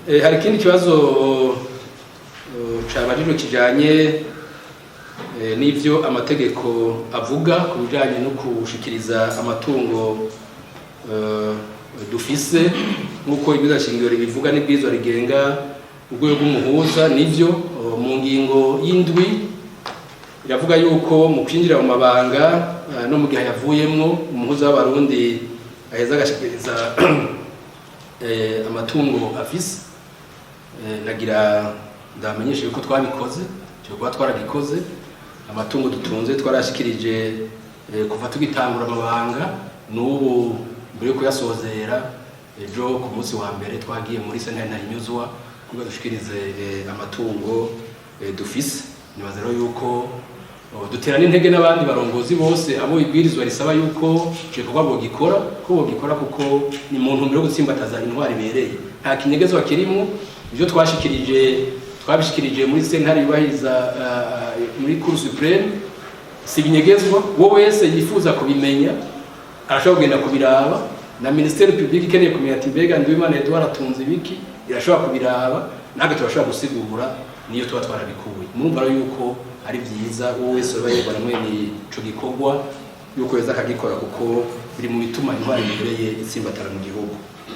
Hari ikindi kibazo cabajijwe kijanye n'ivyo amategeko avuga ku bijanye no kushikiriza amatungo dufise, nk'uko ibwirizwa shingiro ribivuga n'ibwirizwa rigenga urwego rw'umuhuza. Nivyo, mu ngingo y'indwi iravuga yuko mu kwinjira mu mabanga no mu gihe yavuyemwo, umuhuza w'Abarundi aheza agashikiriza amatungo afise. Nagira ndamenyeshe yuko twabikoze, cyo kuba twaragikoze. Amatungo dutunze twarashikirije kuva tugitangura amabanga n'ubu. Mbere yo kuyasozera ejo ku munsi wa mbere, twagiye muri sentare Ntahinyuzwa kugira dushikirize amatungo dufise. Nibaza rero yuko dutera n'intege n'abandi barongozi bose, abo ibwirizwa risaba yuko ico gikorwa bogikora, ko bogikora, kuko ni mu ntumbero yo gutsimbataza intwaro ibereye. Nta kinyegezwa kirimwo. Ivyo twashikirije, twabishikirije muri sentare yubahiriza, muri Cour suprême. Si ibinyegezwa, uwo wese yifuza kubimenya arashobora kugenda kubiraba. Na ministère public ikeneye kumenya ati: "Mbega Nduwimana Edouard atunze ibiki?" irashobora kubiraba. Natwe turashobora gusigura niyo tuba twarabikuye. Murumva rero yuko ari byiza, uwo wese aba yibona mwene ico gikorwa, yuko yoza akagikora, kuko biri mu bituma intwaro ibereye itsimbatara mu gihugu.